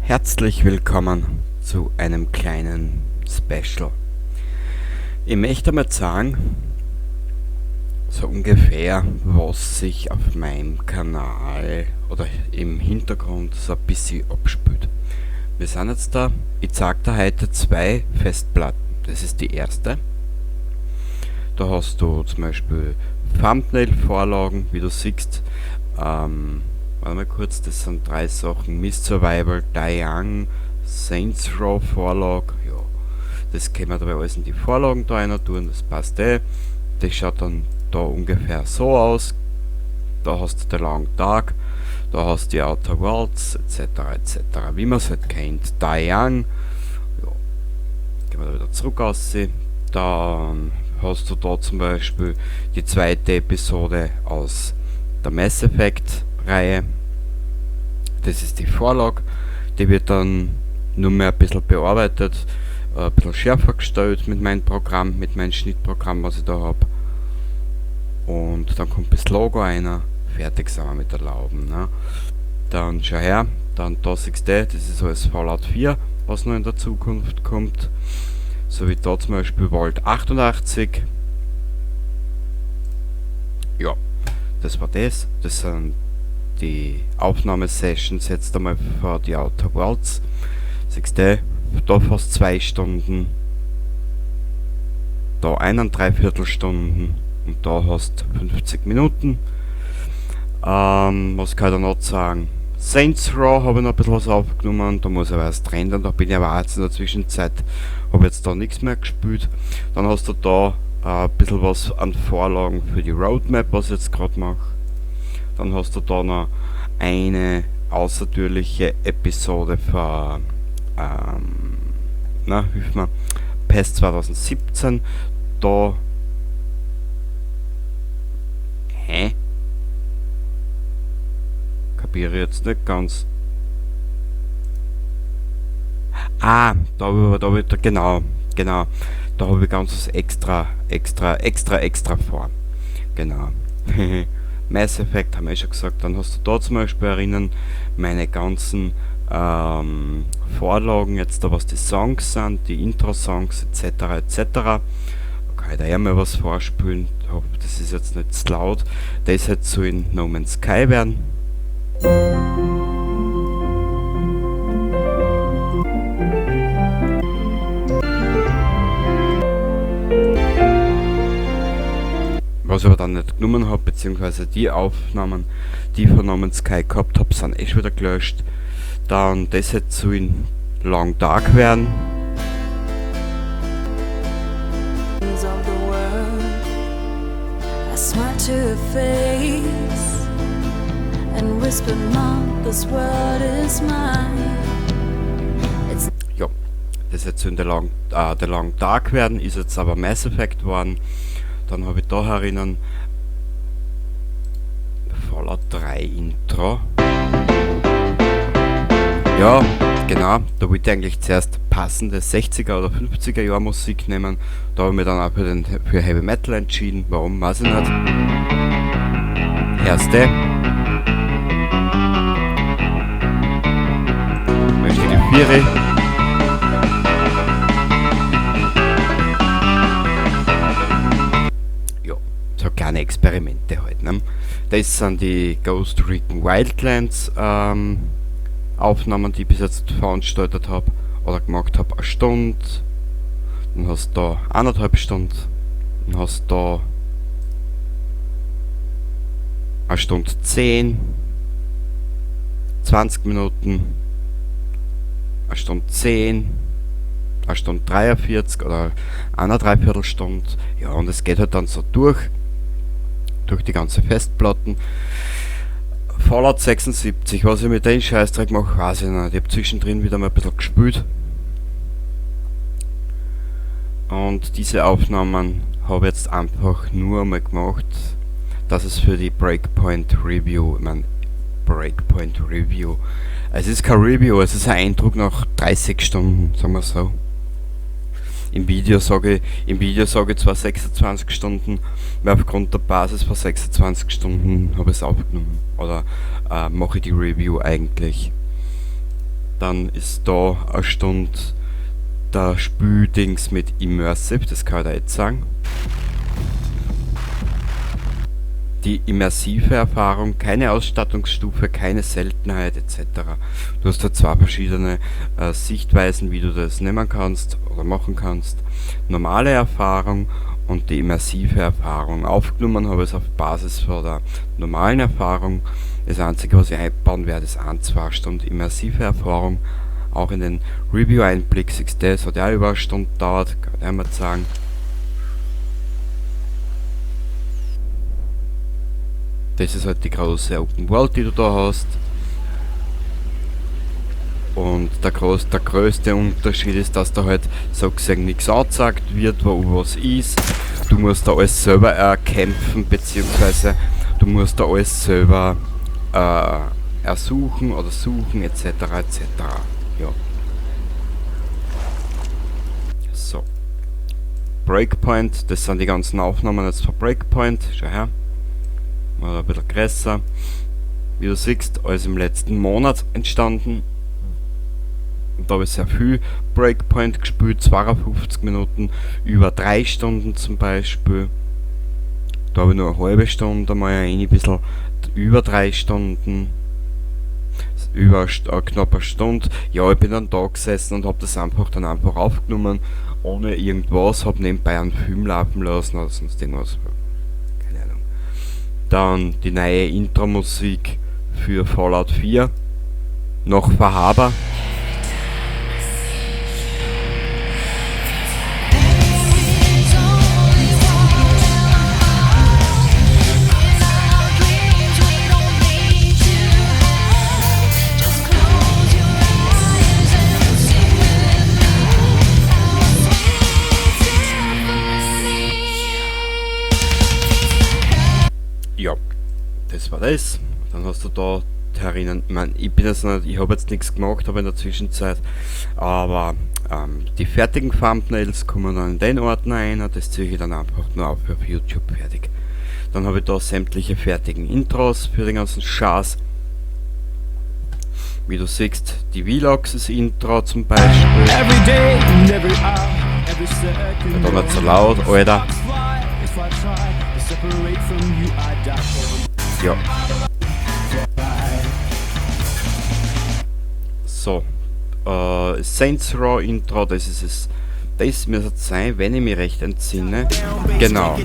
Herzlich willkommen zu einem kleinen Special. Ich möchte mal sagen, so ungefähr, was sich auf meinem Kanal oder im Hintergrund so ein bisschen abspielt. Wir sind jetzt da, ich zeig dir heute zwei Festplatten. Das ist die erste. Da hast du zum Beispiel Thumbnail-Vorlagen, wie du siehst. Warte mal kurz, das sind drei Sachen. Mist Survival, Die Young, Saints Row Vorlage. Ja, das können wir dabei alles in die Vorlagen da rein tun, das passt eh. Das schaut dann da ungefähr so aus. Da hast du den Long Dark, da hast du die Outer Worlds, etc. etc. Wie man es halt kennt. Die Young. Ja, gehen wir da wieder zurück aussehen. Dann hast du da zum Beispiel die zweite Episode aus der Mass Effect Reihe. Das ist die Vorlage, die wird dann nur mehr ein bisschen bearbeitet, ein bisschen schärfer gestellt mit meinem Programm, mit meinem Schnittprogramm, was ich da hab. Und dann kommt das Logo einer, fertig sind wir mit der Lauben. Ne? Dann schau her, dann da siehst du, das ist alles Fallout 4, was noch in der Zukunft kommt. So wie da zum Beispiel Vault 88. Ja, das war das. Das sind die Aufnahmesessions jetzt einmal für die Outer Worlds. Siehst du, da fast 2 Stunden, da 1,75 Stunden und da hast 50 Minuten. Was kann ich da noch sagen? Saints Row habe ich noch ein bisschen was aufgenommen, da muss ich aber erst rendern, da bin ich aber jetzt in der Zwischenzeit, habe jetzt da nichts mehr gespielt. Dann hast du da ein bisschen was an Vorlagen für die Roadmap, was ich jetzt grad mache. Dann hast du da noch eine außertürliche Episode für na, hilf mir, PES 2017. Da, hä? Kapiere ich jetzt nicht ganz. Ah, da, da, da, genau, genau. Da habe ich ganz was extra, extra, extra, extra vor. Genau. Mass Effect haben wir eh schon gesagt. Dann hast du da zum Beispiel erinnern, meine ganzen Vorlagen, jetzt da was die Songs sind, die Intro-Songs et cetera et cetera. Da kann ich da ja mal was vorspülen. Ich hoffe, das ist jetzt nicht zu laut. Das hätte so in No Man's Sky werden. Was ich aber dann nicht genommen hab, beziehungsweise die Aufnahmen, die ich von No Man's Sky gehabt hab, sind eh schon wieder gelöscht. Dann das hätte so in Long Dark werden. I smile to her face and whispered, Mom, this world is mine. It's Ja, das hätte so in The Long Dark werden, ist jetzt aber Mass Effect worden. Dann habe ich da herinnen Fallout 3 Intro. Ja, genau, da wollte ich eigentlich zuerst passende 60er oder 50er Jahr Musik nehmen. Da habe ich mich dann auch für Heavy Metal entschieden. Warum, weiß ich nicht. Erste. Möchte die Viere. Ja, so kleine Experimente halt, ne? Das sind die Ghost Recon Wildlands Aufnahmen, die ich bis jetzt veranstaltet hab oder gemacht hab. Eine Stunde, dann hast du da eineinhalb Stunden, dann hast du da eine Stunde 10, 20 Minuten, eine Stunde 10, eine Stunde 43 oder eine Dreiviertelstunde. Ja, und es geht halt dann so durch die ganze Festplatten. Fallout 76, was ich mit dem Scheißdreck mache, weiß ich nicht. Ich hab zwischendrin wieder mal ein bisschen gespielt. Und diese Aufnahmen habe ich jetzt einfach nur mal gemacht, dass es für die Breakpoint Review, ich mein, Breakpoint Review, es ist kein Review, es ist ein Eindruck nach 30 Stunden, sagen wir so. Im Video sage ich zwar 26 Stunden, weil aufgrund der Basis von 26 Stunden habe ich es aufgenommen. Oder mache ich die Review eigentlich. Dann ist da eine Stunde der Spüldings mit Immersive, das kann ich da jetzt sagen. Die immersive Erfahrung, keine Ausstattungsstufe, keine Seltenheit etc. Du hast da zwei verschiedene Sichtweisen, wie du das nehmen kannst oder machen kannst. Normale Erfahrung und die immersive Erfahrung. Aufgenommen habe ich es auf Basis von der normalen Erfahrung. Das Einzige, was ich einbauen werde, ist 1-2 Stunden immersive Erfahrung. Auch in den Review-Einblick siehst du, das hat ja über eine Stunde gedauert, kann ich mal sagen. Das ist halt die große Open World, die du da hast. Und der größte Unterschied ist, dass da halt so gesehen nichts angezeigt wird, wo was ist. Du musst da alles selber erkämpfen, beziehungsweise du musst da alles selber ersuchen oder suchen, etc. etc. Ja. So. Breakpoint, das sind die ganzen Aufnahmen jetzt von Breakpoint. Schau her. Mal ein bisschen größer. Wie du siehst, alles im letzten Monat entstanden. Und da habe ich sehr viel Breakpoint gespielt, 52 Minuten, über 3 Stunden zum Beispiel. Da habe ich nur eine halbe Stunde mal ein bisschen über 3 Stunden, über knapp eine Stunde. Ja, ich bin dann da gesessen und habe das einfach dann einfach aufgenommen, ohne irgendwas, habe nebenbei einen Film laufen lassen oder sonst irgendwas. Keine Ahnung. Dann die neue Intro-Musik für Fallout 4, noch verhaber. Ja, das war das. Dann hast du da herinnen, ich mein, ich bin jetzt nicht, ich habe jetzt nichts gemacht, aber in der Zwischenzeit, aber die fertigen Thumbnails kommen dann in den Ordner rein, das ziehe ich dann einfach nur auf für YouTube fertig. Dann habe ich da sämtliche fertigen Intros für den ganzen Schatz. Wie du siehst, die Vlogs ist Intro zum Beispiel. Every day and every hour, every second. Da nicht so laut, Alter. Ja. So, Saints Row Intro, das ist es. Das müsste es sein, wenn ich mich recht entsinne. Genau.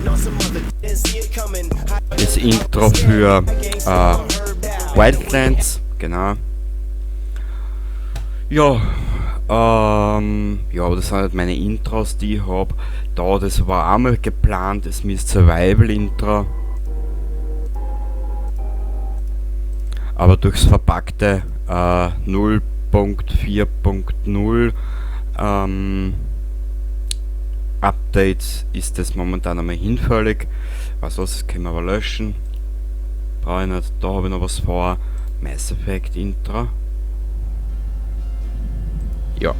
Das Intro für Wildlands, genau. Ja, ja, aber das sind halt meine Intros, die ich hab. Da, das war einmal geplant, das Mist Survival Intro. Aber durchs verpackte 0.4.0 Update ist das momentan einmal hinfällig. Was was, das können wir aber löschen. Brauche ich nicht. Da habe ich noch was vor. Mass Effect Intro. Ja.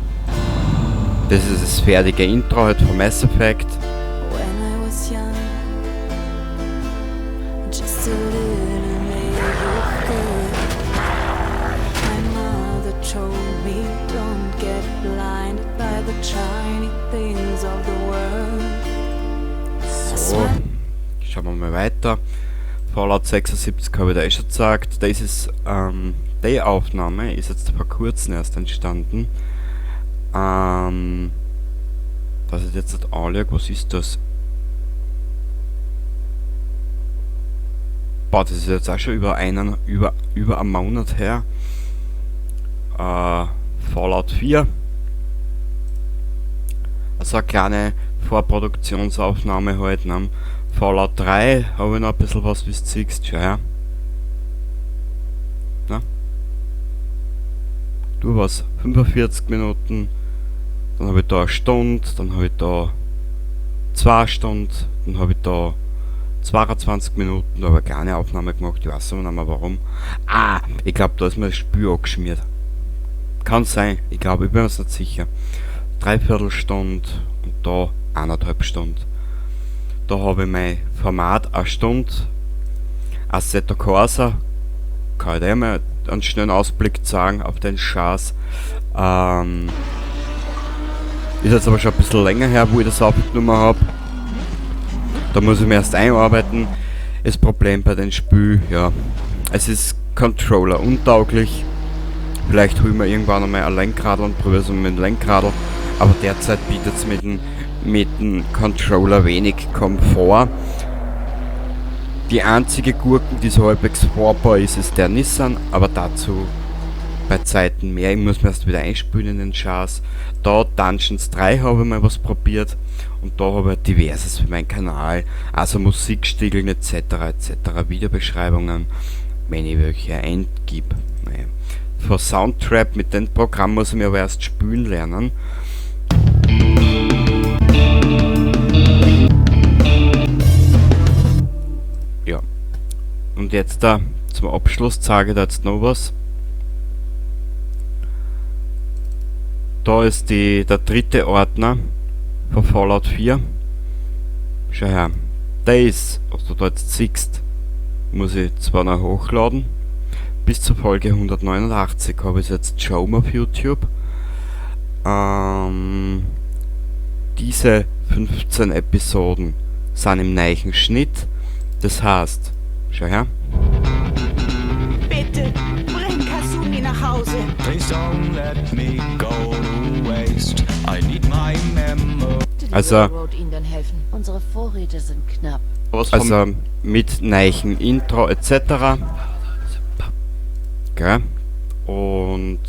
Das ist das fertige Intro halt von Mass Effect. When I was young, just a little naive girl, my mother told me, don't get blinded by the shiny things of the world. So, schauen wir mal weiter. Fallout 76 habe ich da eh schon gesagt. Das ist, die Aufnahme ist jetzt vor kurzem erst entstanden. Das ist jetzt nicht anlege, was ist das? Boah, das ist jetzt auch schon über einen Monat her. Fallout 4. Also eine kleine Vorproduktionsaufnahme halt, ne? Fallout 3 habe ich noch ein bisschen was, wie du siehst, schau her. Na? Du was, 45 Minuten, dann habe ich da eine Stunde, dann habe ich da 2 Stunden, dann habe ich da 22 Minuten, da habe ich eine kleine Aufnahme gemacht, ich weiß aber nicht mehr warum. Ah, ich glaub, da ist mir das Spiel angeschmiert. Kann sein, ich glaub, ich bin mir jetzt nicht sicher. Dreiviertelstunde und da eineinhalb Stunden. Da habe ich mein Format eine Stunde. Assetto Corsa, kann ich dir mal einen schnellen Ausblick zeigen auf den Schatz. Ist jetzt aber schon ein bisschen länger her, wo ich das aufgenommen habe. Da muss ich mir erst einarbeiten. Das Problem bei den Spiel, ja, es ist Controller untauglich. Vielleicht holen wir irgendwann einmal ein Lenkrad und probieren es mit dem Lenkrad. Aber derzeit bietet es mit dem Controller wenig Komfort. Die einzige Gurken, die so halbwegs fahrbar ist, ist der Nissan, aber dazu bei Zeiten mehr. Ich muss mir erst wieder einspülen in den Schatz. Da Dungeons 3 habe ich mal was probiert und da habe ich diverses für meinen Kanal, also Musikstiegeln etc. etc., Videobeschreibungen, wenn ich welche eingib. Naja. Für Soundtrap mit dem Programm muss ich mir aber erst spülen lernen. Ja. Und jetzt da zum Abschluss zeige ich da jetzt noch was. Da ist der dritte Ordner von Fallout 4. Schau her. Das, was du da jetzt siehst, muss ich zwar noch hochladen. Bis zur Folge 189 habe ich es jetzt schon auf YouTube. Diese 15 Episoden sind im neuen Schnitt. Das heißt, schau her. Bitte, bring Kasumi nach Hause. Please don't let me go to waste. I need my memory. Also, Railroad Ihnen dann helfen. Unsere Vorräte sind knapp. Also mit neuen Intro etc. Gell? Und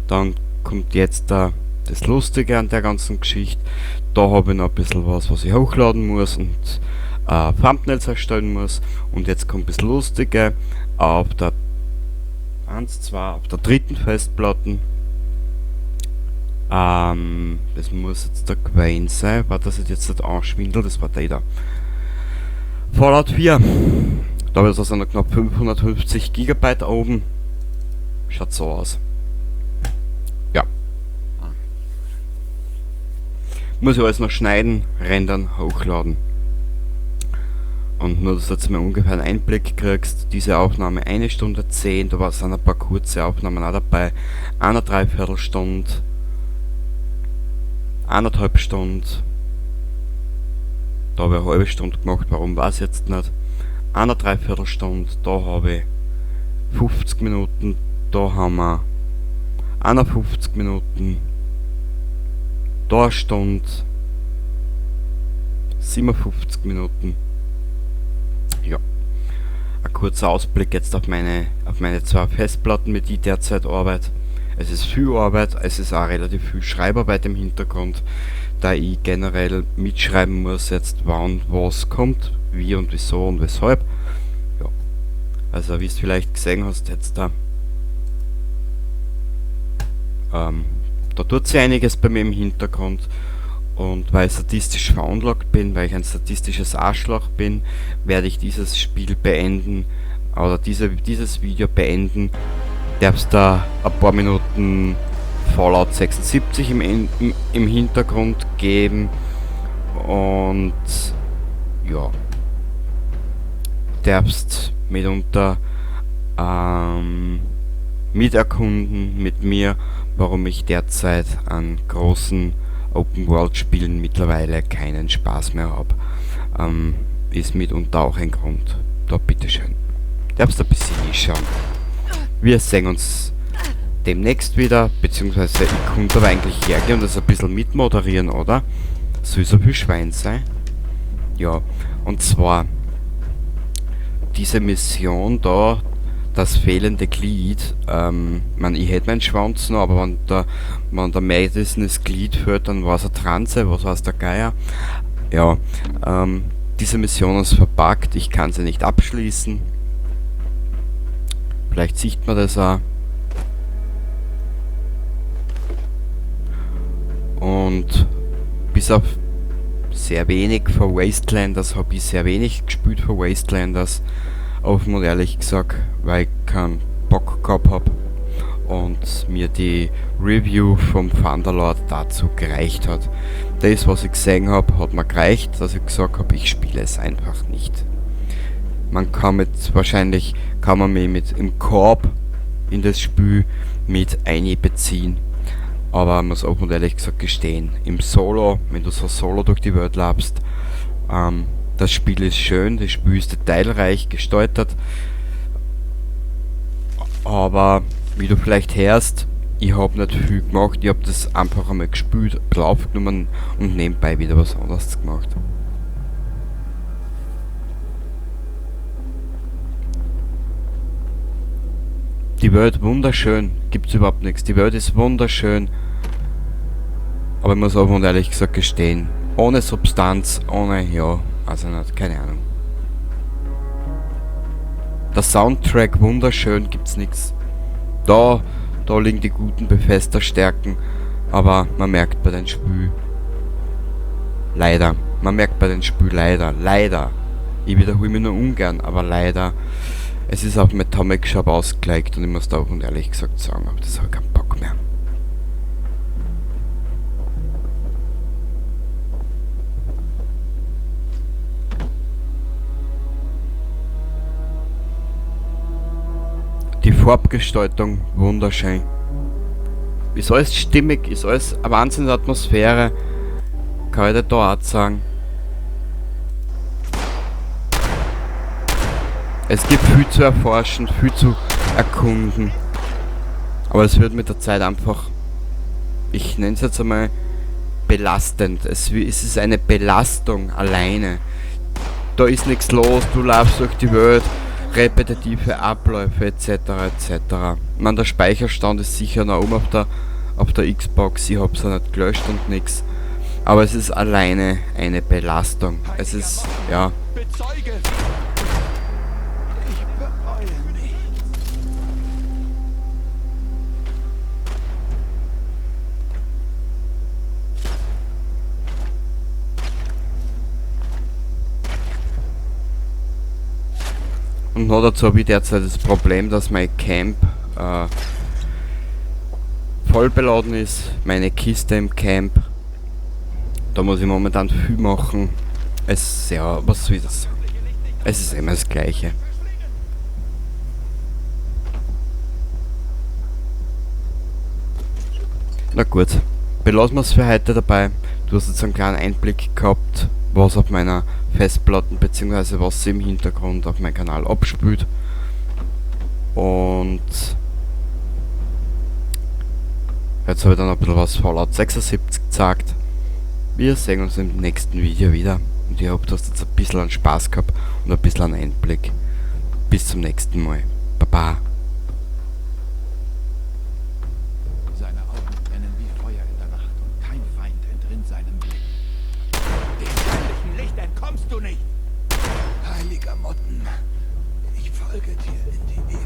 dann kommt jetzt da das Lustige an der ganzen Geschichte. Da habe ich noch ein bisschen was, was ich hochladen muss und Thumbnails erstellen muss. Und jetzt kommt das Lustige auf der 1, 2, auf der dritten Festplatte. Das muss jetzt der Quain sein. War das jetzt nicht anschwindel? Das war der da. Fallout 4. Da ist also noch knapp 550 Gigabyte oben. Schaut so aus. Ja. Muss ich alles noch schneiden, rendern, hochladen. Und nur, dass du jetzt mal ungefähr einen Einblick kriegst, diese Aufnahme 1 Stunde 10, da sind ein paar kurze Aufnahmen auch dabei, eine Dreiviertelstunde, eineinhalb Stunden, da habe ich eine halbe Stunde gemacht, warum weiß ich jetzt nicht, eine Dreiviertelstunde, da habe ich 50 Minuten, da haben wir 51 Minuten, da eine Stunde, 57 Minuten. Ja, ein kurzer Ausblick jetzt auf meine zwei Festplatten, mit die ich derzeit arbeite. Es ist viel Arbeit, es ist auch relativ viel Schreibarbeit im Hintergrund, da ich generell mitschreiben muss jetzt, wann was kommt, wie und wieso und weshalb. Ja. Also wie du vielleicht gesehen hast jetzt da, da tut sich einiges bei mir im Hintergrund. Und weil ich statistisch veranlagt bin, weil ich ein statistisches Arschloch bin, werde ich dieses Spiel beenden, oder dieses Video beenden. Darfst da ein paar Minuten Fallout 76 im Hintergrund geben und ja, darfst mitunter miterkunden mit mir, warum ich derzeit an großen Open-World-Spielen mittlerweile keinen Spaß mehr hab. Ist mitunter auch ein Grund. Da bitteschön. Darfst ein bisschen hinschauen. Wir sehen uns demnächst wieder, beziehungsweise ich konnte aber eigentlich hergehen und das ein bisschen mitmoderieren, oder? Soll so viel Schwein sein? Ja, und zwar diese Mission da, das fehlende Glied, man, ich hätte meinen Schwanz noch, aber wenn der Madison das Glied fehlt, dann war's ein Transe, was weiß der Geier. Ja, diese Mission ist verpackt, ich kann sie nicht abschließen. Vielleicht sieht man das auch. Und bis auf sehr wenig von Wastelanders habe ich sehr wenig gespielt von Wastelanders. Offen und ehrlich gesagt, weil ich keinen Bock gehabt hab und mir die Review vom Thunderlord dazu gereicht hat. Das, was ich gesehen hab, hat mir gereicht, dass ich gesagt hab, ich spiele es einfach nicht. Man kann mit, wahrscheinlich kann man mich mit im Korb in das Spiel mit einbeziehen. Aber man muss offen und ehrlich gesagt gestehen, im Solo, wenn du so solo durch die Welt laufst, das Spiel ist schön, das Spiel ist detailreich gestaltet, aber wie du vielleicht hörst, ich hab nicht viel gemacht, ich hab das einfach einmal gespielt, ein bisschen aufgenommen und nebenbei wieder was anderes gemacht. Die Welt wunderschön, gibt's überhaupt nichts. Die Welt ist wunderschön, aber ich muss offen und ehrlich gesagt gestehen, ohne Substanz, ohne, ja, also nicht, keine Ahnung. Der Soundtrack wunderschön, gibt's nix. Da liegen die guten Bethesda-Stärken, aber man merkt bei den Spiel leider, man merkt bei den Spiel leider, leider, ich wiederhole mich nur ungern, aber leider, es ist auf Atomic Shop ausgelegt und ich muss da auch und ehrlich gesagt sagen, aber das habe ich keinen Bock mehr. Die Farbgestaltung wunderschön. Ist alles stimmig, ist alles eine Wahnsinnsatmosphäre. Kann ich dir da auch sagen. Es gibt viel zu erforschen, viel zu erkunden. Aber es wird mit der Zeit einfach, ich nenne es jetzt einmal, belastend. Es ist eine Belastung alleine. Da ist nichts los, du laufst durch die Welt, repetitive Abläufe etc. etc. Ich meine, der Speicherstand ist sicher noch oben auf der Xbox, ich hab's ja nicht gelöscht und nix. Aber es ist alleine eine Belastung. Es ist, ja. Und noch dazu habe ich derzeit das Problem, dass mein Camp voll beladen ist, meine Kiste im Camp. Da muss ich momentan viel machen. Es, ja, was soll ich das sagen? Es ist immer das Gleiche. Na gut, belassen wir es für heute dabei. Du hast jetzt einen kleinen Einblick gehabt, was auf meiner Festplatte bzw. was sie im Hintergrund auf meinem Kanal abspielt. Und jetzt habe ich dann ein bisschen was Fallout 76 gezeigt. Wir sehen uns im nächsten Video wieder und ich hoffe, du hast jetzt ein bisschen einen Spaß gehabt und ein bisschen einen Einblick. Bis zum nächsten Mal. Baba. Seine Augen brennen wie Feuer in der Nacht und kein Feind entrinnt seinem Blick. Dem göttlichen Licht entkommst du nicht! Heiliger Motten, ich folge dir in die Ewigkeit.